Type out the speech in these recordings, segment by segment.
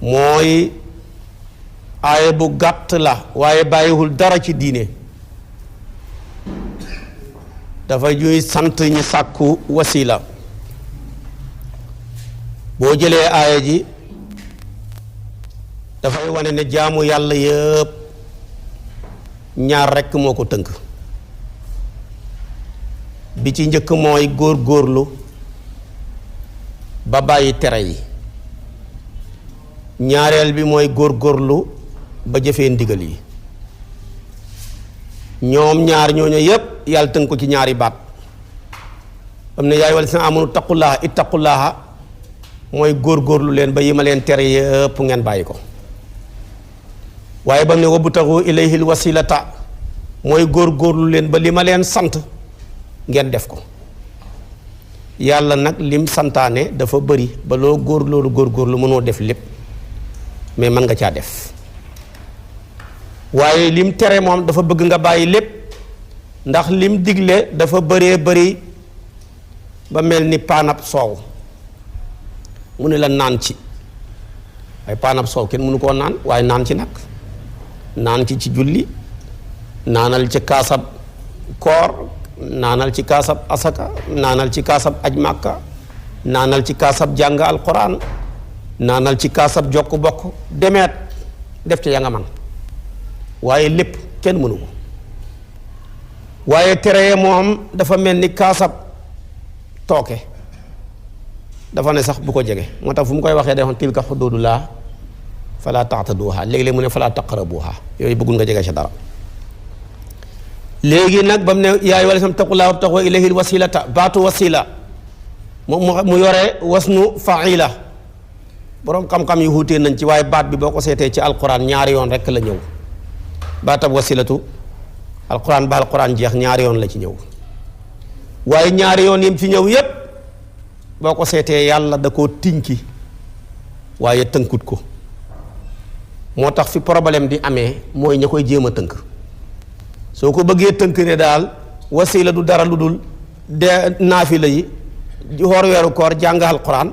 mooy aaya bu gàtt la waaye bàyyiwul dara ci diine dafa ñuy sant ñi sàkku wasila boo jëlee aaya ji dafay wane ne jaamu yàlla yëpp ñaar rekk moo ko tënk bi ci njëkk mooy góor-góorlu ba bàyyi tere yi ñaareel bi mooy góor-góorlu ba jëfee ndigal yi ñoom ñaar ñooñu yépp yàlla tënk ko ci ñaari baat am na yaay wala si amunu taqullaaha ittaqullaaha mooy góor-góorlu leen ba yi ma leen tere yépp ngeen bàyyi ko waaye ba mu ne wabtagu ilayhil wasilata mooy góor-góorlu leen ba li ma leen sant ngeen def ko yàlla nag lim santaane dafa bëri ba loo góor-góorlu mënoo def lépp mais mën nga caa def waaye lim tere moom dafa bëgg nga bàyyi lépp ndax lim digle dafa bëree bëri ba mel ni paanab soow mu ne la naan ci waaye paanab soow kenn mënu koo naan waaye naan ci nag naan ci julli naanal ci kaasab koor naanal ci kaasab asaka naanal ci kaasab aj màkka naanal ci kaasab jàng alquran naanal ci kaasab jokk bokk demeet def ca ya nga man waaye lépp kenn mënu ko waaye tere moom dafa mel ni kaasab tooke dafa ne sax bu ko jege moo tax fu mu koy waxee defoon tilka xuduudullah fala taataduha léegi-léeg mu ne fala taqrabuha yooyu bëggul nga jege ci dara léegi nag ba mu ne yaay wala sam taqullaa wabtaxu ilayhil wasilata baatu wasila mu yore wasnu faila boroom xam-xam yu wuutee nañ ci waaye baat bi boo ko seetee ci alquran ñaari yoon rekk la ñëw baatab wasilatu alquran ba alquran jeex ñaari yoon la ci ñëw waaye ñaari yoon yim ci ñëw yépp boo ko seetee yàlla da koo tinki waaye tënkut ko moo tax fi problème di amee mooy ña koy jéem a tënk soo ko bëggee tënk ne daal wasila du dara lu dul de naafila yi xoor weeru koor jàng alquran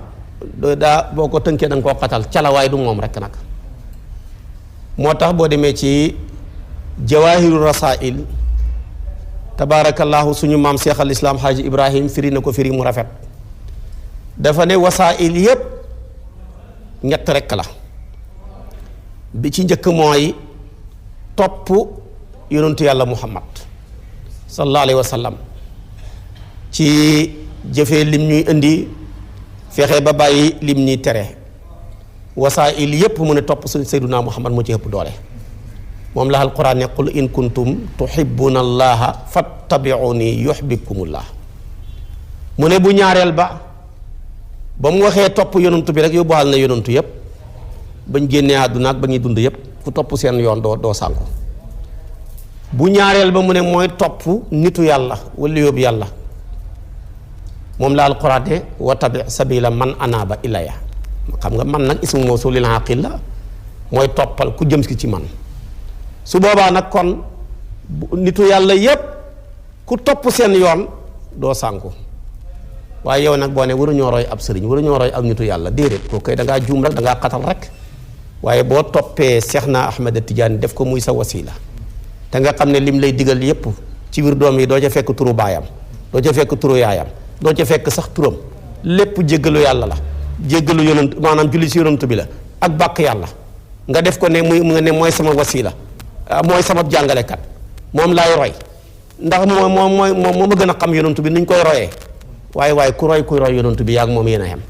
daa boo ko tënkee da nga koo xatal calawaay du moom rekk nag moo tax boo demee ci jawaahiru rasail tabaarakallaahu suñu maam Cheikh al Islam Haaji Ibrahim firi na ko firi mu rafet dafa ne wasail yépp ñett rekk la bi ci njëkk mooy topp yonentu yàlla muhammad sallallahu alayhi wa sallam ci jëfee lim ñuy indi fexe ba bàyyi lim ñuy tere wasaa'il yépp mu ne topp sayyiduna muhammad moo ci ëpp doole moom la alquran ne qul in kuntum tuhibbuna allaha fattabi'uni yuhbibkumullah mu ne bu ñaareel ba mu waxee topp yonentu bi rek yóbbuwaal na yonentu yépp bañ génnee àdduna ak ba ñuy dund yépp ku topp seen yoon doo sànku bu ñaareel ba mu ne mooy topp nitu yàlla wala yóbbu yàlla moom la alquran ne wa tabi sabila man anaaba ilaya xam nga man nag ismu mawsulil aqil la mooy toppal ku jëm ci man su boobaa nag kon nitu yàlla yépp ku topp seen yoon doo sànku waaye yow nag boo ne waruñoo roy ab sëriñ waruñoo roy ab nitu yàlla déedéet koo koy da ngaa juum rek da ngaa xatal rek waaye boo toppee Seexna Ahmad Tidiane def ko muy sa wasila te nga xam ne lim lay digal yépp ci biir doom yi doo ca fekk turu baayam doo ca fekk turu yaayam doo ca fekk sax turam lépp jéggalu yàlla la jéggalu yonent maanaam julli si yonent bi la ak bàkk yàlla nga def ko ne muy nga ne mooy sama wasila mooy sama jàngalekat moom laay roy ndax moom ma gën a xam yonent bi nuñ koy royee waaye ku roy yonent bi yaa ak moom yéen a yem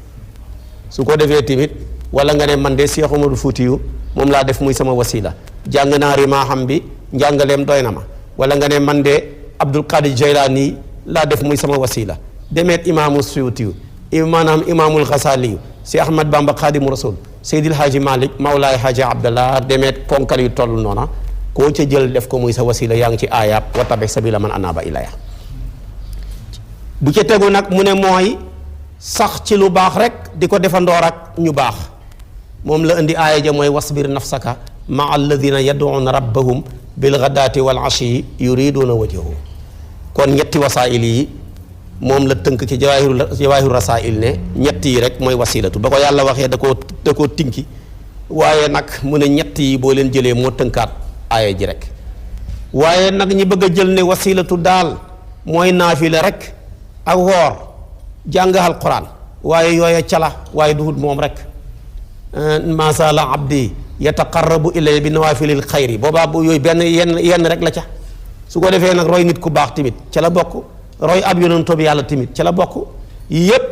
su ko defee tamit wala nga ne man de Cheikh Omarou Foutiyou moom laa def muy sama wasila jàng naa rimaaxam bi njàngaleem doy na ma wala nga ne man de Abdul Qadir Jaylaani laa def muy sama wasila demeet imaamu Suyuti maanaam imaamul Xasaali si Ahmad Bamba Xaadimu Rasul Seydil Haaji Malik Mawlaay Haaji Abdallah demeet ponkal yu toll noona koo ca jël def ko muy sa wasila yaa ngi ci aayab wa tabi sabila man anaaba ilaya bu ca tegu nag mu ne mooy sax ci lu baax rek di ko defandoor ak ñu baax moom la indi aaya ja mooy wasbir nafsaka maa alladina yad'una rabbahum bilghadaati wal ashi yuriduna wajhahu kon ñetti wasaa'il yi moom la tënk ci jawaahiru rasaa'il ne ñett yi rek mooy wasilatu ba ko yàlla waxee da koo tinki waaye nag mu ne ñett yi boo leen jëlee moo tënkaat aaya ji rek waaye nag ñi bëgg a jël ne wasilatu daal mooy naafila rek ak woor jàng alquran waaye yooya cala waaye duhut moom rek masala abdi yataqarrabu ilay bi nawaafilil xayri boobaa bu yooyu benn yenn rek la ca su ko defee nag roy nit ku baax tamit ca la bokk roy ab yonent bi yàlla tamit ca la bokk yépp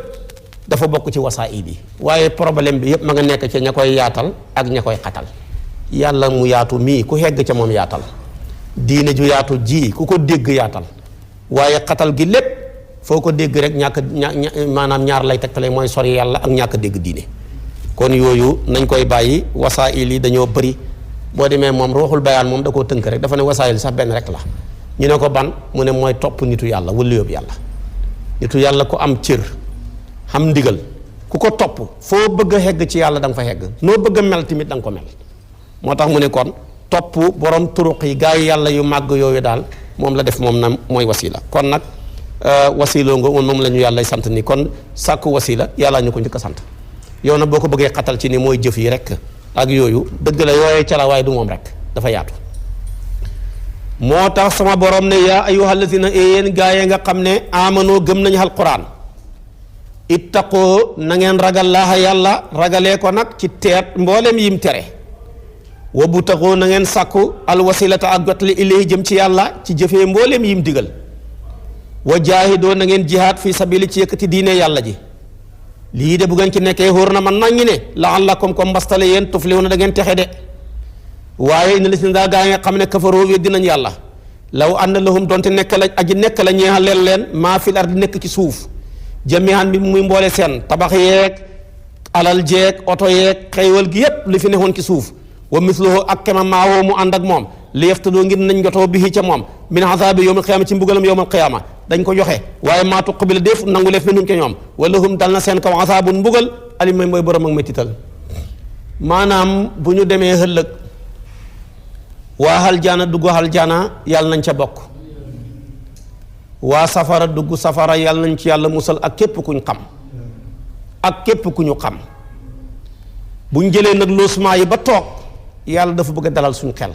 dafa bokk ci wasaa'il yi waaye problème bi yépp ma nga nekk ca ña koy yaatal ak ña koy xatal yàlla mu yaatu mii ku hegg ca moom yaatal diine ju yaatu ji ku ko dégg yaatal waaye xatal gi lépp foo ko dégg rek maanaam ñaar lay tegtale mooy sori yàlla ak ñàkk dégg diine kon yooyu nañ koy bàyyi wasaa'il yi dañoo bëri boo demee moom ruuxul bayaan moom da koo tënk rek dafa ne wasaa'il sax benn rek la ñu ne ko ban mu ne mooy topp nitu yàlla wala yóbbu yàlla nitu yàlla ku am cër xam ndigal ku ko topp foo bëgg a hegg ci yàlla da nga fa hegg noo bëgg a mel tamit da nga ko mel moo tax mu ne kon topp borom turuq yi gaa yi yàlla yu màgg yooyu daal moom la def moom na mooy wasila kon nag wasila nga moom la ñu yàlla sant ni kon sàkku wasila yàlla ñu ko njëkk a sant yow nag boo ko bëggee xatal ci ni mooy jëf yi rek ak yooyu dëgg la yooyee cala waaye du moom rek dafa yaatu moo tax sama borom ne yaa ayyuhal lazina yéen gaa yi nga xam ne amanoo gëm nañu alquran ittaqoo na ngeen ragal laaha yàlla ragalee ko nag ci teet mboolem yim tere wa butaxoo na ngeen sàkku alwasilata ak jotali ilayhi jëm ci yàlla ci jëfee mboolem yim digal wa jaahidoo na ngeen jihaad fi sabili ci yëkkati diine yàlla ji lii de bu ngeen ci nekkee xóor na man naññi ne la'allakum ko mbastale yéen tuflihuna da ngeen texe de waaye ina lis daa gaa nga xam ne kafaroo weddi nañ yàlla law anna lahum donte nekk la aji nekk la ñeexal leen maa fil ardi nekk ci suuf jami'an bi muy mboole seen tabax yeeg alal jeeg oto yeeg xeywal gi yépp li fi nekkoon ci suuf wa misluhu ak kema maawoo mu ànd ak moom li yaftadoo ngir nañ jotoo bihi ca moom min azaabi yawmal qiyaama ci mbugalam yawmal qiyaama dañ ko joxe waaye maa tuqbila def nangu leef minhum ca ñoom wala hum dal na seen kaw azaabun mbugal alim mooy borom ak mettital maanaam bu ñu demee ëllëg waa aljana dugg aljana yàlla nañ ca bokk waa safara dugg safara yàlla nañ ci yàlla musal ak képp kuñ xam ak képp ku ñu xam buñ jëlee nag loosement yi ba toog yàlla dafa bëgg a dalal suñ xel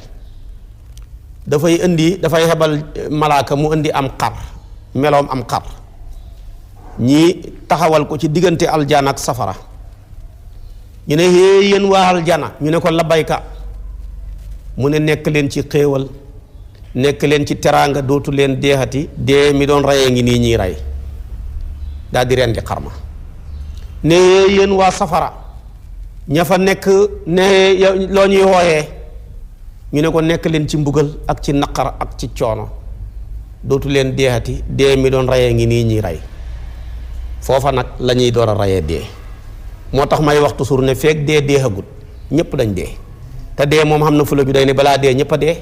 dafay xebal malaaka mu indi am xar meloom am xar ñi taxawal ko ci diggante aljana ak safara ñu ne hee yéen waa aljana ñu ne ko labayka mu ne nekk leen ci xéewal nekk leen ci teraanga dootu leen deexati dee mi doon reyee ngi nii ñuy rey daal di rendi xar ma ne yéen waa safara ña fa nekk ne loo ñuy wooyee ñu ne ko nekk leen ci mbugal ak ci naqar ak ci coono dootu leen deexati dee mi doon reyee ngi nii ñuy rey foofa nag la ñuy door a reyee dee moo tax may wax toujours ne feek dee deexagut ñépp dañ dee te dee moom xam na fula bi day ne balaa dee ñëpp a dee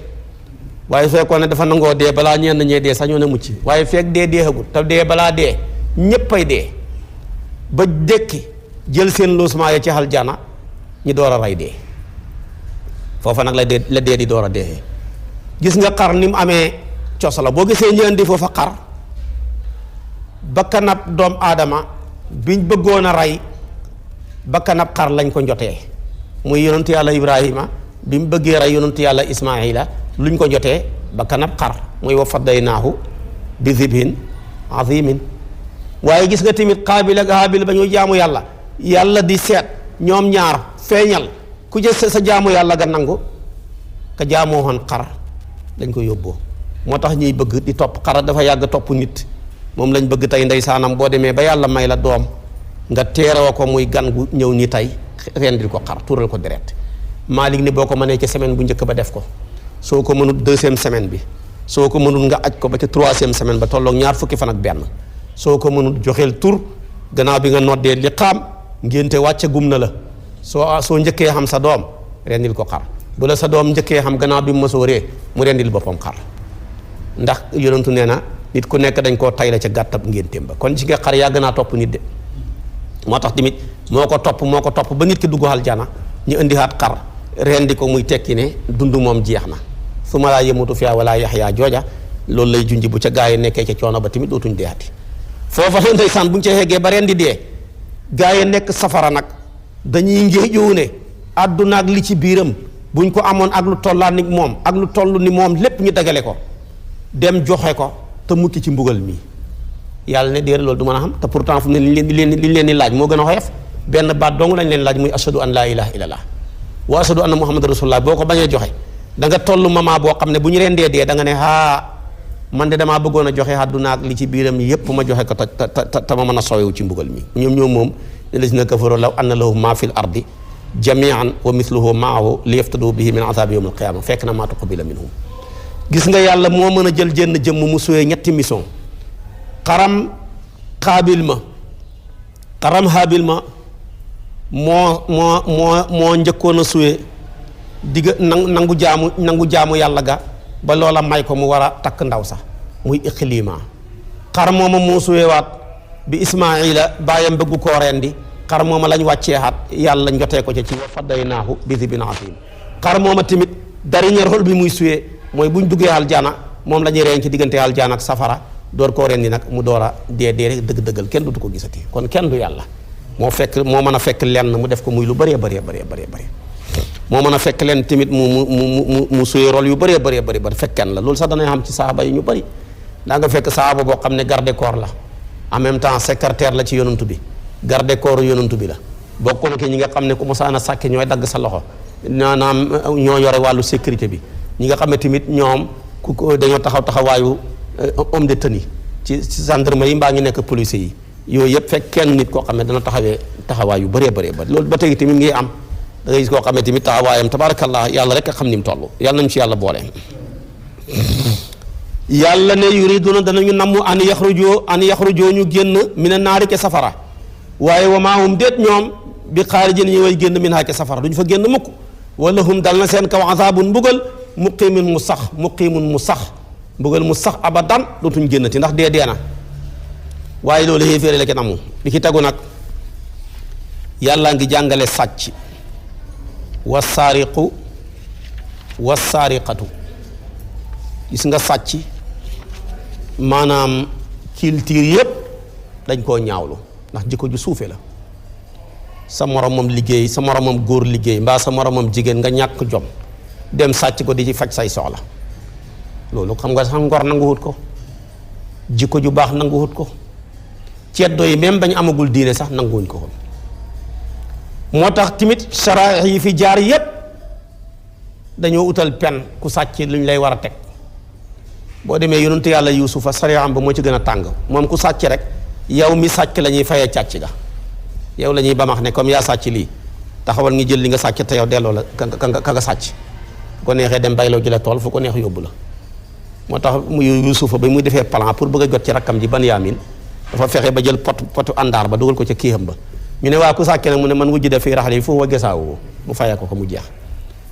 waaye su fekkoon ne dafa nangoo dee balaa ñenn ñee dee sax ñoo ne mucc waaye fekk dee deexagul te dee balaa dee ñëpp ay dee ba dékki jël seen loosement ya ci aljana ñi door a rey dee foofa nag la dee di door a dee gis nga xar ni mu amee cos la boo gisee ñu indi foofa xar bakkanab doom aadama biñ bëggoon a rey bakkanab xar lañ ko njotee muy yonentu yàlla Ibrahima bi mu bëggee rey yonentu yàlla Ismaila luñ ko jotee ba kanab xar muy wa faddaynaahu bi zibhin azimin waaye gis nga tamit Qaabil ak Haabil ba ñu jaamu yàlla yàlla di seet ñoom ñaar feeñal ku jël sa jaamu yàlla ga nangu ka jaamoo woon xar dañ ko yóbboo moo tax ñuy bëgg di topp xar dafa yàgg topp nit moom lañ bëgg tey ndeysaanam boo demee ba yàlla may la doom nga teeroo ko muy gan gu ñëw ni tey rendil ko xar tuural ko deret Maalik ni boo ko mënee ci semaine bu njëkk ba def ko soo ko mënul deuxième semaine bi soo ko mënul nga aj ko ba ca troisième semaine ba tolloog ñaar fukki fan ak benn soo ko mënul joxeel tur gannaaw bi nga noddee li xaam ngénte wàcce gum na la soo njëkkee xam sa doom rendil ko xar bu la sa doom njëkkee xam gannaaw bi mu mësooree mu rendil boppam xar ndax yonentu nee na nit ku nekk dañ koo tay la ca gàttab ngénteem ba kon ci nga xar yàgg naa topp nit de moo tax tamit moo ko topp ba nit ki dugg aljana ñu indiwaat xar rendi ko muy tekki ne dund moom jeex na su ma laa yemutu fiyaa wala yaxyaa jooja loolu lay junj bu ca gaa yi nekkee ca coono ba tamit dootuñ deexati foofa la ndeysaan bu ñu ca xeggee ba rendi dee gaa yi nekk safara nag dañuy ngéejoo ne àdduna ak li ci biiram buñ ko amoon ak lu tollaa ni moom ak lu toll ni moom lépp ñu dagale ko dem joxe ko te mukki ci mbugal mi yàlla ne déedéet loolu du mën a xam te pourtant fu mu ne li leen di laaj moo gën a xoyof benn baat dong lañ leen laaj muy ashadu an laa ilaha illallah wa ashadu anna muhammad rasulullah boo ko bañee joxe da nga toll moment boo xam ne bu ñu leen dee da nga ne man de damaa bëggoon a joxe àdduna ak li ci biiram yépp ma joxe ko te ma mën a soowewu ci mbugal mi ñoom moom lazina kafaru law anna lahum ma fil ardi jamian wa mithluhu maahu li yaftadu bihi min azabi yawm alqiyama fekk na maa tuqbila minhum gis nga yàlla moo mën a jël jenn jëmm mu suyee ñetti mission xaram xaabil ma moo njëkkoon a suyee digga nangu jaamu yàlla ga ba loola may ko mu war a takk ndaw sax muy iqlima xar mooma moo suweewaat bi ismaila bàyyam bëggu koo rendi xar mooma lañ wàcceexaat yàlla njotee ko ca ci wa fadaynaahu bi dhibin azim xar mooma tamit dernier rôle bi muy suwee mooy buñ duggee aljana moom la ñuy reen ci diggante aljana ak safara door koo rendi nag mu door a dee rek dëgg-dëggal kenn du ko gisati kon kenn du yàlla moo mën a fekk lenn mu def ko muy lu bëree moo mën a fekk leen tamit mu suyee rôle yu bëree bëri fekk kenn la loolu sax danay xam ci saaba yi ñu bëri daa nga fekk saaba boo xam ne garde corps la en même temps secrétaire la ci yonantu bi garde corps yonantu bi la bokk na ki ñi nga xam ne ku mosaan a sàkke ñooy dagg sa loxo naanaam ñoo yore wàllu sécurité bi ñi nga xam ne tamit ñoom dañoo taxawaayu homme de tenue ci gendarmerie yi mbaa ngi nekk police yi yooyu yëpp fekk kenn nit koo xam ne dana taxawaay yu bëree bëri loolu ba tey tamit ngi am da ngay gis koo xam ne tamit taxawaayam tabarakallah yàlla rek a xam ni mu toll yàlla nañu ci yàlla boole yàlla ne yuriduna danañu namm an yaxrujoo ñu génn mina naari ke safara waaye wa maa hum déet ñoom bi xaarijin ñu way génn min haa ke safara duñu fa génn mukk wala hum dal na seen kaw azaabun mbugal muqiimun mu sax mbugal mu sax abadan dootuñ génnati ndax dee na waaye loolu xéeféere la ke namu bi ki tegu nag yàlla ngi jàngale sàcc wasaariqu wasaariqatu gis nga sàcc maanaam culture yépp dañ koo ñaawlu ndax jikko ju suufe la sa moromam liggéey sa moromam góor liggéey mbaa sa moromam jigéen nga ñàkk jom dem sàcc ko di ci faj say soxla loolu xam nga sax ngor nanguwut ko jikko ju baax nanguwut ko ceddo yi même bañ amagul diine sax nanguwuñ ko woon moo tax tamit sarax yi fi jaar yépp dañoo utal pen ku sàcc luñ lay war a teg boo demee yonentu yàlla yuusufa sariyaam ba moo ci gën a tàng moom ku sàcc rek yow mi sàcc la ñuy fayee càcc ga yow la ñuy bamax ne comme yaa sàcc lii taxawal ngi jël li nga sàcc te yow delloo la ka nga sàcc fu ko neexee dem bayloo ji la tool fu ko neex yóbbu la moo tax mu yuusufa ba muy defee plan pour bëgg a jot ci rakkam ji Banyamin dafa fexe ba jël potu àndaar ba dugal ko ca kiixam ba ñu ne waa ku sàcc nag mu ne man wujj def fii raxale yi foofu wa gesaawu mu fayee ko mu jeex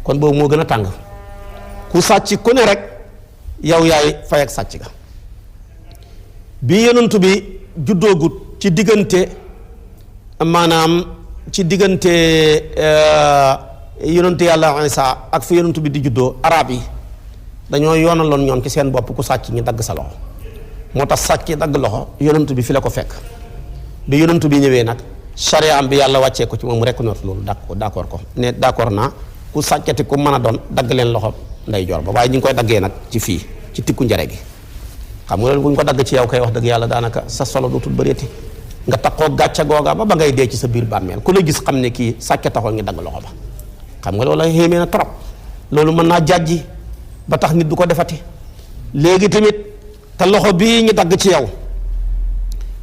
kon boobu moo gën a tàng ku sàcc ku ne rek yow yaay fay ak sàcc ga bi yonent bi juddoogut ci diggante maanaam ci diggante yonent yàlla Isa ak fi yonent bi di juddoo arab yi dañoo yoonaloon ñoom ci seen bopp ku sàcc ñi dagg sa loxo moo tax sàcc dagg loxo yonent bi fi la ko fekk bi yonent bi ñëwee nag charia am bi yàlla wàccee ko ci moom mu rekk noot loolu d'accord ko ne d'accord naa ku sàccati ku mën a doon dagg leen loxo nday joor ba waaye ñu ngi koy daggee nag ci fii ci tikku njare gi xam nga loolu bu ñu ko dagg ci yow kay wax dëgg yàlla daanaka sa solo dootul bëreeti nga taxoo gàcca googa ba ngay dee ci sa biir bàmmeel ku la gis xam ne kii sàcc taxoo ngi dagg loxo ba xam nga loolu xéemee na trop loolu mën naa jàjji ba tax nit du ko defati léegi tamit te loxo bii ñu dagg ci yow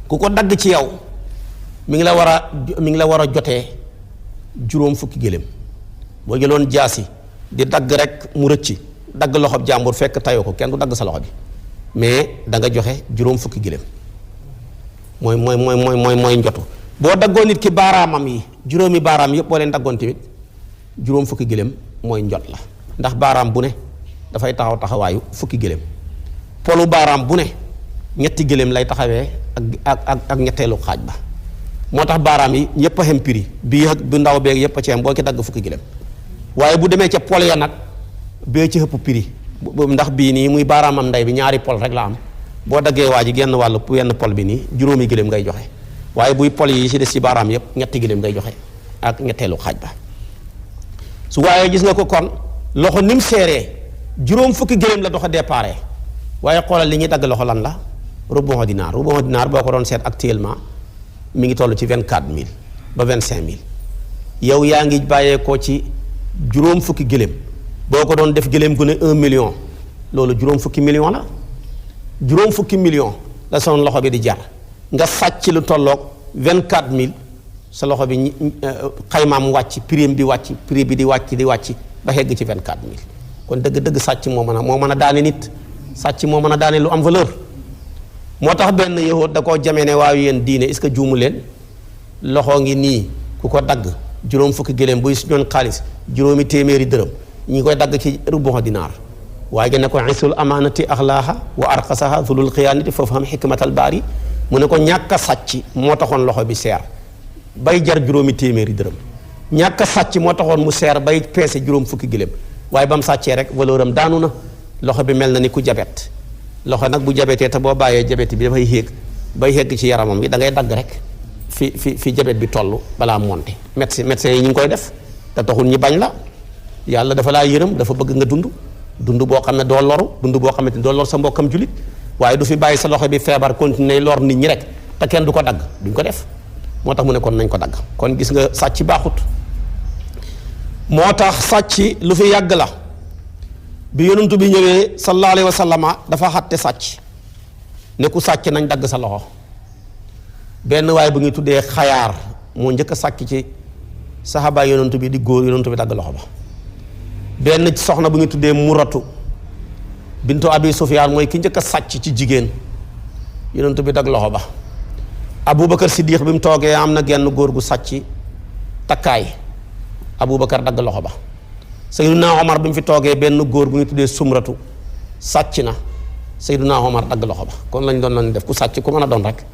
ku ko dagg ci yow mi ngi la war a jotee juróom fukki gëléem boo jëloon jaasi di dagg rek mu rëcci dagg loxo jàmbur fekk tayoo ko kenn du dagg sa loxo bi mais da nga joxe juróom fukki gëléem mooy njotu boo daggoon nit ki baaraamam yi juróomi baaraam yëpp boo leen daggoon tamit juróom fukki gëléem mooy njot la ndax baaraam bu ne dafay taxawaayu fukki gëléem polu baaraam bu ne ñetti gëléem lay taxawee ak ñetteelu xaaj ba moo tax baaraam yi yëpp a xem prix bii ak bu ndaw beeg yëpp a ci am boo ci dagg fukki gëléem waaye bu demee ca pol ya nag bee ci ëpp prix ndax bii nii muy baaraamam ndey bi ñaari pol rek la am boo daggee waa ji genn wàllu wenn pol bi nii juróomi gëléem ngay joxe waaye buy pol yi ci des ci baaraam yëpp ñetti gëléem ngay joxe ak ñetteelu xaaj ba su waaye gis nga ko kon loxo ni mu seeree juróom fukki gëléem la doxa déparé waaye xoolal li ñuy dagg loxo lan la rubu dinaar boo ko doon seet actuellement mi ngi toll ci 24000 ba 25000 yow yaa ngi bàyyeekoo ci juróom fukki gëléem boo ko doon def gëléem gu ne 1 million loolu juróom fukki million la juróom fukki million la son loxo bi di jar nga sàcc lu tolloog 24000 sa loxo bi xaymaam wàcc prix bi wàcc prix bi di wàcc ba xegg ci 24000 kon dëgg-dëgg sàcc moo mën a daane nit sàcc moo mën a daane lu am valeur moo tax benn yahud da koo jamee ne waaw yéen diine est-ce que juumu leen loxo ngi nii ku ko dagg juróom fukki gëléem buy ñoon xaalis juróomi téeméeri dërëm ñi koy dagg ci rubu dinaar waaye gi ne ko isul amaanati axlaaha wa arqasaha zulul xiyaanati foofu xam xikmatal baari mu ne ko ñàkk a sàcc moo taxoon loxo bi seer bay jar juróomi téeméeri dërëm ñàkk a sàcc moo taxoon mu seer bay peese juróom fukki gëléem waaye ba mu sàccee rek valeur am daanu na loxo bi mel na ni ku jabet loxo nag bu jabetee te boo bàyyee jabet bi dafay yéeg bay yegg ci yaramam bi da ngay dagg rek fi jabet bi toll balaa monte médecin yi ñu ngi koy def te taxul ñi bañ la yàlla dafa laa yërëm dafa bëgg nga dund boo xam ne doo loru dund boo xamante ni doo lor sa mbokkam julit waaye du fi bàyyi sa loxo bi feebar continuer lor nit ñi rek te kenn du ko dagg duñ ko def moo tax mu ne kon nañ ko dagg kon gis nga sàcc baaxut moo tax sàcc lu fi yàgg la bi yonentu bi ñëwee sallallahu alayhi wa sallama dafa xatte sàcc ne ku sàcc nañ dagg sa loxo benn waaye bu ñuy tuddee xayaar moo njëkk a sàcc ci saxaaba yonentu bi di góor yonentu bi dagg loxo ba benn soxna bu ñuy tuddee muratu bintu abi sufyaan mooy ki njëkk a sàcc ci jigéen yonentu bi dagg loxo ba abubakar siddiq bi mu toogee am na genn góor gu sàcc takkaay abubakar dagg loxo ba sayyiduna omar bi mu fi toogee benn góor bu ñu tuddee sumratu sàcc na sayyiduna omar dagg loxo ba kon lañ doon def ku sàcc ku mën a doon rek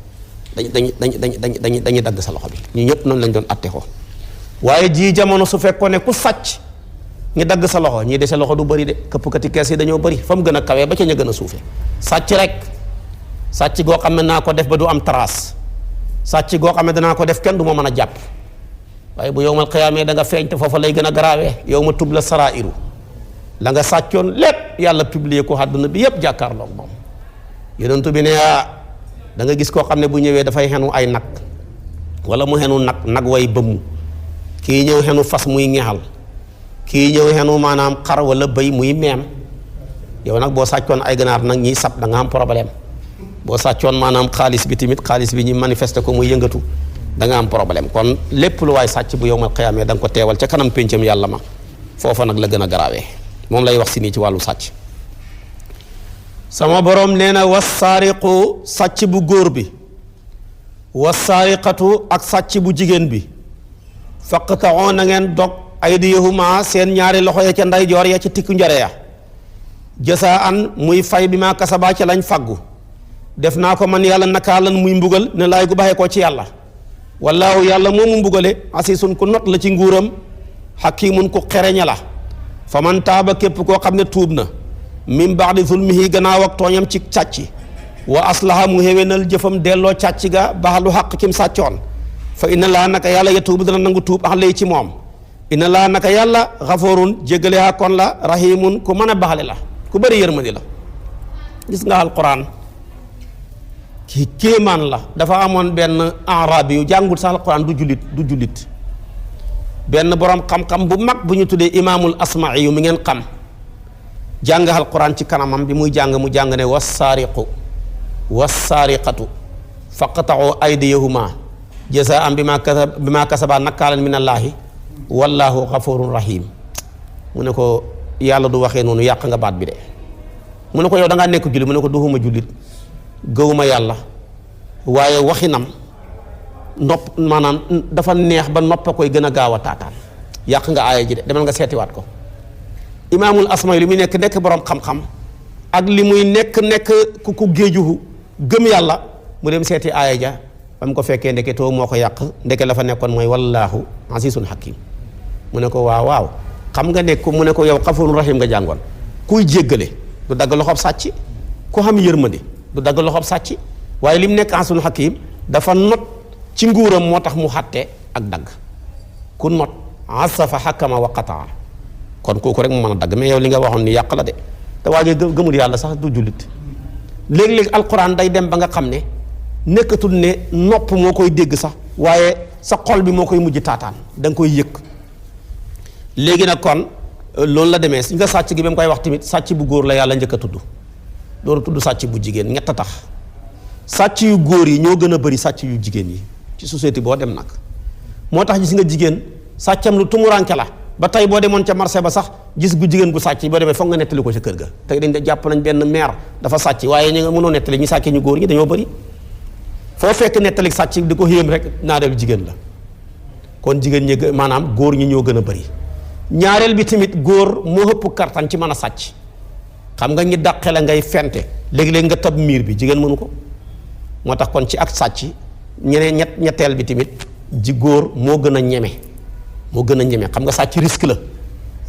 dañuy dagg sa loxo bi ñu ñëpp noonu lañ doon atte ko waaye ji jamono su fekkoon ne ku sàcc ñi dagg sa loxo ñii dese loxo du bëri de këppkati kees yi dañoo bëri fa mu gën a kawee ba ca ña gën a suufe sàcc rek sàcc goo xam ne naa ko def ba du am trace sàcc goo xam ne danaa ko def kenn du ma mën a jàpp waaye bu yowmal xiyaamee da nga feeñ te foofa lay gën a garaawee yow ma tub la sarairu la nga sàccoon lépp yàlla publier ko àdduna bi yépp jàkkaarloog moom yonentu bi ne da nga gis koo xam ne bu ñëwee dafay xenu ay nag wala mu xenu nag way bëmm kii ñëw xenu fas muy ñexal kii ñëw xenu maanaam xar wala bëy muy meem yow nag boo sàccoon ay ganaar nag ñiy sab da nga am problème boo sàccoon maanaam xaalis bi tamit xaalis bi ñu manifesté ko muy yëngatu da nga am problème kon lépp lu waay sàcc bu yowmal xiyaamee da nga ko teewal ca kanam péncam yàlla ma foofa nag la gën a garaawee moom lay wax si nii ci wàllu sàcc sama borom nee na wassaariqu sàcc bu góor bi wassaariqatu ak sàcc bu jigéen bi faqta'u na ngeen dog aydiyahuma seen ñaari loxo ya ca ndeyjoor ya ca tikku njare ya jasaan muy fay bi maa kasabaa ca lañ faggu def naa ko man yàlla nakaalan muy mbugal ne laay gu baxee ko ci yàlla wallaahu yàlla moomu mbugale asiisun ku not la ci nguuram hakiimun ku xereña la fa man taaba képp koo xam ne tuub na min ba'di zulmihi gannaaw ak tooñam ci càcc wa aslaha mu xéwénal jëfam delloo càcc ga baax lu xaq kim sàccoon fa inna laa naka yàlla yatuubu dana nangu tuub ax lay ci moom inna laa naka yàlla xafoorun jéggale ha kon la rahimun ku mën a baxale la ku bëri yërmandi la gis nga alquran kii kéemaan la dafa amoon benn arabi yu jàngul sax alquran du jullit benn borom xam-xam bu mag bu ñu tuddee imaamul asma'i yu mi ngeen xam jàng alquran ci kanamam bi muy jàng mu jàng ne wassaariqu wassaariqatu faqta'u aydiyahuma jazaa'an bimaa kasabaa nakaalan minallaahi wallaahu ghafurun rahim mu ne ko yàlla du waxee noonu yàq nga baat bi de mu ne ko yow da ngaa nekk jullit mu ne ko duhuma jullit gëwuma yàlla waaye waxinam nopp maanaam dafa neex ba noppa koy gën a gaaw a taataan yàq nga aaya ji de demal nga seetiwaat ko imaamul asma li muy nekk borom xam-xam ak li muy nekk ku géejuhu gëm yàlla mu dem seeti aaya ja ba mu ko fekkee ndeke too moo ko yàq ndeke la fa nekkoon mooy wallaahu asiisun hakiim mu ne ko waaw xam nga nekk mu ne ko yow xafuurun rahiim nga jàngoon kuy jéggale du dagg loxob sàcc ku xam yërmande du dagg loxob sàcc waaye li mu nekk asiisun hakiim dafa not ci nguuram moo tax mu xàtte ak dagg ku not asafa xakama wa qataa kon kooku rek mu mën a dagg mais yow li nga waxoon ni yàq la de te waajee gëmul yàlla sax du jullit léegi-léegi alquran day dem ba nga xam ne nekkatul ne nopp moo koy dégg sax waaye sa xol bi moo koy mujj taataan da nga koy yëg léegi nag kon loolu la demee nga sàcc gi ba mu koy wax tamit sàcc bu góor la yàlla njëkk a tudd door a tudd sàcc bu jigéen ñett a tax sàcc yu góor yi ñoo gën a bëri sàcc yu jigéen yi ci société boo dem nag moo tax gis nga jigéen sàccam lu tumuranke la ba tey boo demoon ca marché ba sax gis gu jigéen gu sàcc boo demee foog nga nettali ko ca kër ga tey dañ da jàpp nañ benn maire dafa sàcc waaye ñu nga mënoo nettali ñu sàccee ñu góor ñi dañoo bëri foo fekk nettali sàcc di ko xéem rek ñaareel jigéen la kon jigéen ñi maanaam góor ñi ñoo gën a bëri ñaareel bi tamit góor moo ëpp kartan ci mën a sàcc xam nga ñi dàqe la ngay fente léegi-léegi nga tab miir bi jigéen mënu ko moo tax kon ci ak sàcc ñetteel bi tamit ji góor moo gën a ñeme xam nga sàcc risque la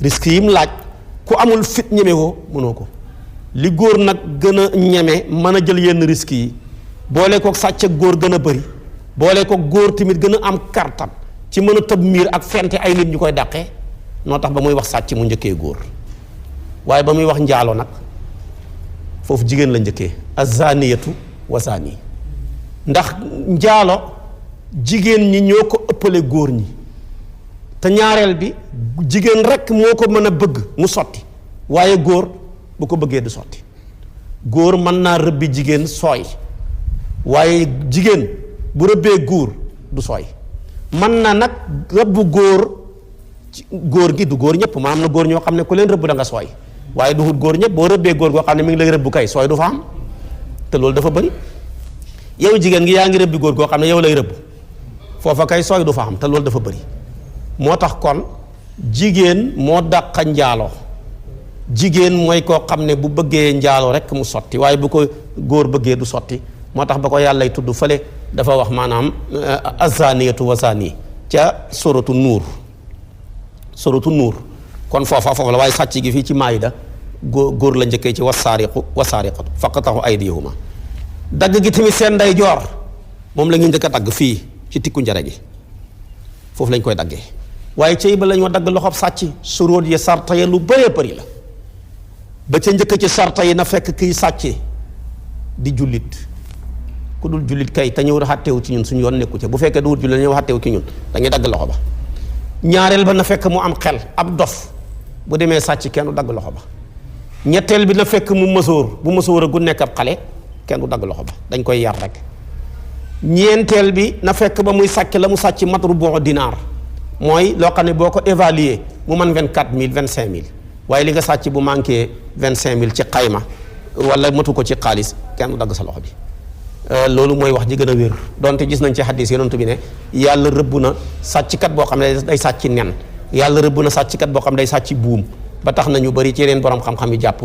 risque yi mu laaj ku amul fit ñeme woo mënoo ko li góor nag gën a ñeme mën a jël yenn risques yi boole ko sàcc ak góor gën a bëri boole ko góor tamit gën a am kartan ci mën a tëb miir ak fente ay nit ñu koy dàqee noo tax ba muy wax sàcc mu njëkkee góor waaye ba muy wax njaalo nag foofu jigéen la njëkkee azaniyatu wa zani ndax njaalo jigéen ñi ñoo ko ëppale góor ñi te ñaareel bi jigéen rekk moo ko mën a bëgg mu sotti waaye góor bu ko bëggee du sotti góor mën naa rëbbi jigéen sooy waaye jigéen bu rëbbee góor du sooy mën na nag rëbbu góor gi du góor ñëpp maanaam na góor ñoo xam ne ku leen rëbb da nga sooy waaye du wut góor ñëpp boo rëbbee góor goo xam ne mi ngi lay rëbb kay sooy du fa am te loolu dafa bëri yow jigéen gi yaa ngi rëbbi góor goo xam ne yow lay rëbb foofa kay sooy du fa am te loolu dafa bëri moo tax kon jigéen moo dàqa njaalo jigéen mooy koo xam ne bu bëggee njaalo rek mu sotti waaye bu ko góor bëggee du sotti moo tax ba ko yàllay tudd fële dafa wax maanaam azaniyatu wa zani ca suratu nuur kon foofa la waaye sàcc gi fii ci maayida góor la njëkkee ci wasaariqatu faqatahu aydiyahuma dagg gi tamit seen nday joor moom la ñu njëkk a dagg fii ci tikku njare gi foofu lañ koy daggee waaye cey ba la ñoo dagg loxob sàcc suróot yi sarta ya lu bëree bëri la ba ca njëkk ci sarta yi na fekk kiy sàcce di jullit ku dul jullit kay te ñëw xàtteewu ci ñun suñu yoon nekku ca bu fekkee du wut jullit ñëw xàtteewu ci ñun dañuy dagg loxo ba ñaareel ba na fekk mu am xel ab dof bu demee sàcc kenn du dagg loxo ba ñetteel bi na fekk mu mësoor bu mësoor a gu nekk ab xale kenn du dagg loxo ba dañ koy yar rek ñeenteel bi na fekk ba muy sàcc la mu sàcc mat rubu dinaar mooy loo xam ne boo ko évaluer mu man 24000 25000 waaye li nga sàcc bu manqué 25000 ci xayma wala matu ko ci xaalis kenn du dagg sa loxo bi loolu mooy wax ji gën a wér donte gis nañ ci xaddis yonent bi ne yàlla rëbb na sàcckat boo xam ne day sàcc nen yàlla rëbb na sàcckat boo xam ne day sàcc buum ba tax na ñu bëri ci yeneen borom xam-xam yi jàpp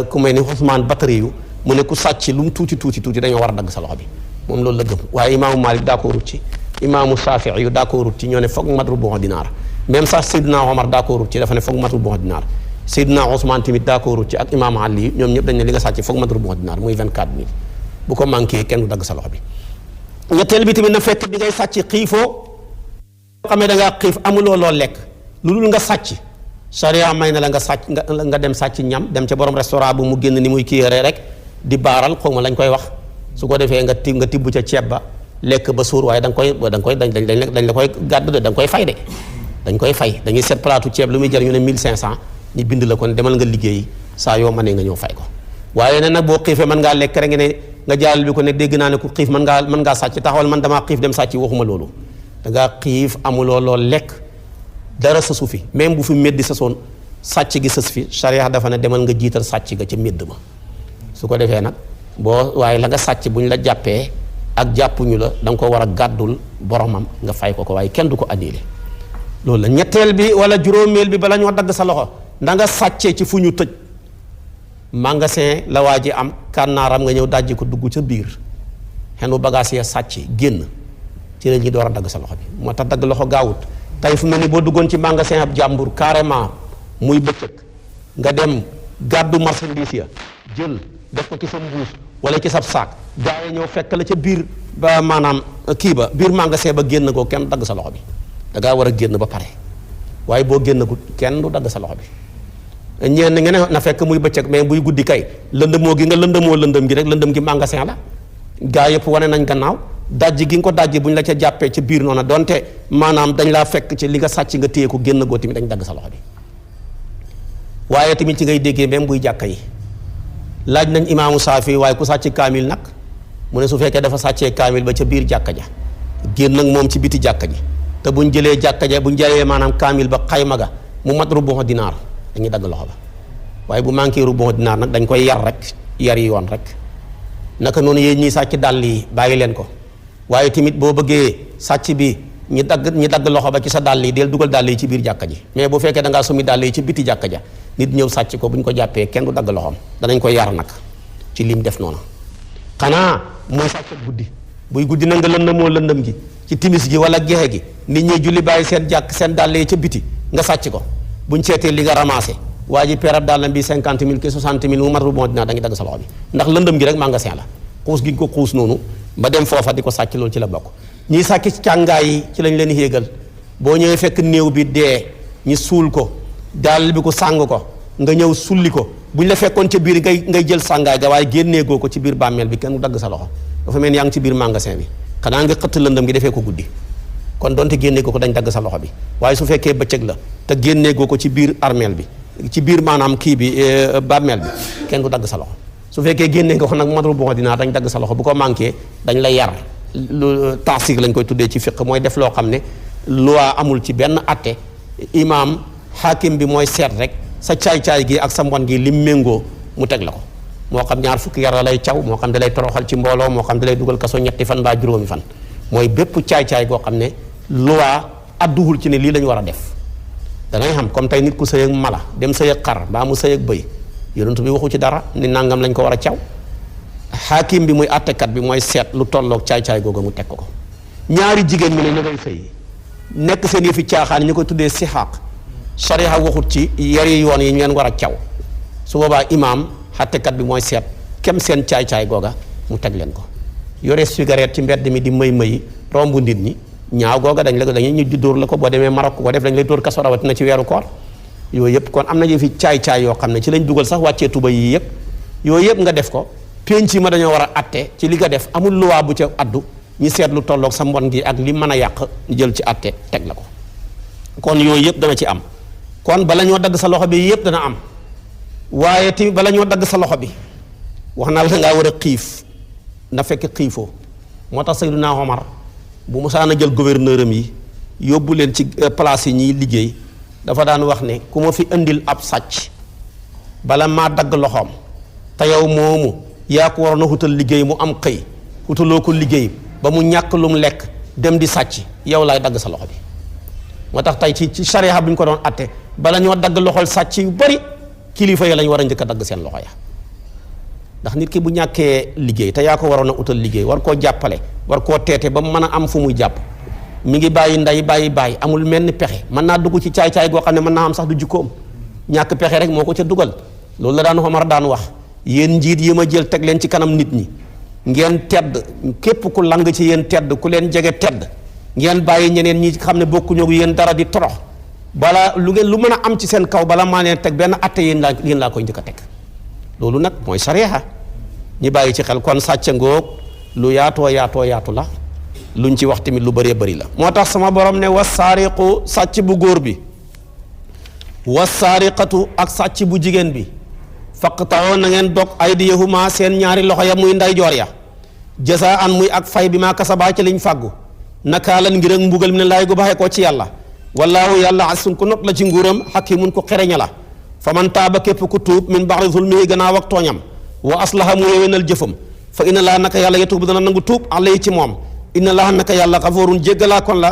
ku mel ni Ousmane Batari yu mu ne ku sàcc lu mu tuuti dañoo war a dagg sa loxo bi moom loolu la gëm waaye imaamu Malik daa ko rut ci imaamu Saafi yu daa ko rut ci ñoo ne foog mat rubu dinaar même sax Seydina Omar daa ko rut ci dafa ne foog mat rubu dinaar Seydina Ousmane tamit daa ko rut ci ak imaamu Ali ñoom ñëpp dañ ne li nga sàcc foog mat rubu dinaar muy 24000 bu ko manqué kenn du dagg sa loxo bi ñetteel bi tamit na fekk bi ngay sàcc xiifoo xam ne da ngaa xiif amuloo loo lekk lu dul nga sàcc sariya may na la nga sàcc nga dem sàcc ñam dem ca borom restaurant bu mu génn ni muy kiyéree rek di baaral xaw ma lañ koy wax su ko defee nga tibb ca ceeb ba lekk ba suur waaye dañ la koy gàdd de da nga koy fay de dañ koy fay dañuy seet plaatu ceeb lu muy jar ñu ne 1500 ñu bind la kon demal nga liggéey saa yoo mënee nga ñëw fay ko waaye ne nag boo xiifee mën ngaa lekk rek nga jaalal bi ko ne dégg naa ne ku xiif mën ngaa sàcc taxawal man damaa xiif dem sàcc waxuma loolu da ngaa xiif amuloo loo lekk dara sësu fi même bu fi méddi sasoon sàcc gi sës fi charia dafa ne demal nga jiital sàcc ga ca médd ma su ko defee nag waaye la nga sàcc bu ñu la jàppee ak jàppuñu la da nga ko war a gàddul boromam nga fay ko waaye kenn du ko annulé loolu la ñetteel bi wala juróomeel bi bala ñoo dagg sa loxo da nga sàccee ci fu ñu tëj magasin la waa ji am kànnaaram nga ñëw dajji ko dugg ca biir xenu bagage ya sàcc génn ci la ñuy door a dagg sa loxo bi moo tax dagg loxo gaawut tey fu mel ni boo duggoon ci magasin ab jàmbur carrément muy bëccëg nga dem gàddu marchandise ya jël def ko ci sa mbuus wala ci sab saak gaa yi ñëw fekk la ca biir ba maanaam biir magasin ba génn ko kenn dagg sa loxo bi da ngaa war a génn ba pare waaye boo génnagut kenn du dagg sa loxo bi. ñenn nga ne na fekk muy bëccëg mais buy guddi kay lëndëmoo gi nga lëndëmoo lëndëm gi rek lëndëm gi magasin la gaa yëpp wane nañ gannaaw dajji gi nga ko dajji bu ñu la ca jàppee ca biir noonu donte maanaam dañ laa fekk ci li nga sàcc nga téye ko génn goo tamit dañ dagg sa loxo bi. waaye tamit ci ngay déggee même buy jàkka yi laaj nañ imaamu Saafi waaye ku sàcc kaamil nag mu ne su fekkee dafa sàccee kaamil ba ca biir jàkka ja génn nag moom ci biti jàkka ji te buñ jëlee jàkka ja buñ jëlee maanaam kaamil ba xayma ga mu mat rubu dinaar dañuy dagg loxo ba waaye bu manqué rubu dinaar nag dañ koy yar rek yar yi yoon rek. naka noonu yéen ñiy sàcc dàll yi bàyyi leen ko waaye tamit boo bëggee sàcc bi ñi dagg loxo ba ci sa dàll yi del dugal dàll yi ci biir jàkka ji mais bu fekkee da ngaa sumi dàll yi ci biti jàkka ja nit ñëw sàcc ko bu ñu ko jàppee kenn du dagg loxoom danañ koy yar nag ci lim def noonu. xanaa mooy sàcc guddi buy guddi na nga lëndëmoo lëndëm gi ci timis gi wala gexe gi nit ñi julli bàyyi seen dàll yi ca biti nga sàcc ko buñ seetee li nga ramassé waa ji perab dàllam bi 50 000 ki 60 000 mu mat rubu dinaar da nga dagg sa loxo bi ndax lëndëm gi rek magasin la xuus gi ñu ko xuus noonu ba dem foofa di ko sàcc loolu ci la bokk. ñiy sàcc ci càngaay yi ci lañ leen yéegal boo ñëwee fekk néew bi dee ñi suul ko dàll bi ko sàng ko nga ñëw sulli ko buñ la fekkoon ca biir ngay jël sàngaay ga waaye génneegoo ko ci biir bàmmeel bi kenn du dagg sa loxo dafa mel ni yaa ngi ci biir magasin bi xanaa nga xëtt lëndëm gi defee ko guddi kon donte génneegoo ko dañ dagg sa loxo bi waaye su fekkee bëccëg la te génneegoo ko ci biir armeel bi ci biir maanaam kii bi bàmmeel bi kenn du dagg sa loxo su fekkee génnee nga ko nag madru boo dinaa dañ dagg sa loxo bu ko manqué dañ la yar lu taasig lañ koy tuddee ci fiq mooy def loo xam ne loi amul ci benn atte imaam hakim bi mooy seet rek sa caay-caay gi ak sa mbon gi lim méngoo mu teg la ko moo xam ñaar fukki yar la lay caw moo xam da lay toroxal ci mbooloo moo xam da lay dugal kaso 3 fan mbaa 5 fan mooy bépp caay-caay goo xam ne loi adduwul ci ne lii la ñu war a def dangay xam comme tey nit ku sëy ak mala dem sëy ak xar mbaa mu sëy ak bëy yonent bi waxu ci dara ni nangam lañ ko war a caw hakim bi muy attekat bi mooy seet lu tolloog caay-caay googu mu teg ko ñaari jigéen mi ne ñu ngay sëy nekk seen yëfi caaxaan ñu koy tuddee sixaaq sariya waxut ci yari yoon yi ñu leen war a caw su boobaa imaam attekat bi mooy seet kem seen caay-caay googa mu teg leen ko yore cigarette ci mbedd mi di mëy rombu nit ñi ñaaw googa dañuy ñu dóor la ko boo demee Maroc ko def dañ lay dóor kaso rawatina ci weeru koor yooyu yëpp kon am na yëfi caay-caay yoo xam ne ci lañ dugal sax wàccee tuba yi yëpp yooyu yëpp nga def ko penc ma dañoo war a atte ci li nga def amul luwaa bu ca addu ñu seet lu tolloog sa mbon gi ak li mën a yàq ñu jël ci atte teg la ko kon yooyu yëpp dana ci am kon bala ñoo dagg sa loxo bi yëpp dana am waaye tamit bala ñoo dagg sa loxo bi wax naa la da ngaa war a xiif na fekk xiifoo moo tax Seydina Omar bu mosaan a jël gouverneur am yi yóbbu leen ci place yi ñiy liggéey dafa daan wax ne ku ma fi indil ab sàcc bala maa dagg loxoom te yow moomu yaa ko waroon a xutal liggéey mu am xëy xutaloo ko liggéey ba mu ñàkk lu mu lekk dem di sàcc yow laay dagg sa loxo bi moo tax tey ci charia bu ñu ko doon atte bala ñoo dagg loxol sàcc yu bari kilifa ya lañ war a njëkk a dagg seen loxo ya ndax nit ki bu ñàkkee liggéey te yaa ko waroon a utal liggéey war koo jàppale war koo teete ba mu mën a am fu muy jàpp mi ngi bàyyi nday bàyyi amul menn pexe mën naa dugg ci caay-caay goo xam ne mën naa am sax du jukkoom ñàkk pexe rek moo ko ca dugal loolu la daan Omar daan wax yéen njiit yi ma jël teg leen ci kanam nit ñi ngeen tedd képp ku lang ci yéen tedd ku leen jege tedd ngeen bàyyi ñeneen ñi xam ne bokkuñu ak yéen dara di torox bala lu mën a am ci seen kaw bala maa leen teg benn atte yéen laa koy njëkk a teg loolu nag mooy sariya ñi bàyyi ci xel kon sàcc ngoog lu yaatoo yaatu la luñ ci wax tamit lu bëree bëri la moo tax sama borom ne wasaariqu sàcc bu góor bi wasaariqatu ak sàcc bu jigéen bi faqta'u na ngeen dog aydiyahuma seen ñaari loxo ya muy ndeyjoor ya jasaan muy ak fay bi maa kasabaa ci liñ fàggu nakaalan ngir ak mbugal mi ne laay gu baxee koo ci yàlla wallaahu yàlla asun ku not la ci nguuram hakimun ko xereña la fa man taaba képp ku tuub min ba'di zulmihi gannaaw ak tooñam wa aslaha mu yéwénal jëfam fa inna laa naka yàlla yatuubu dana nangu tuub alayhi ci moom inna laa naka yàlla xafoorun jéggalaa kon la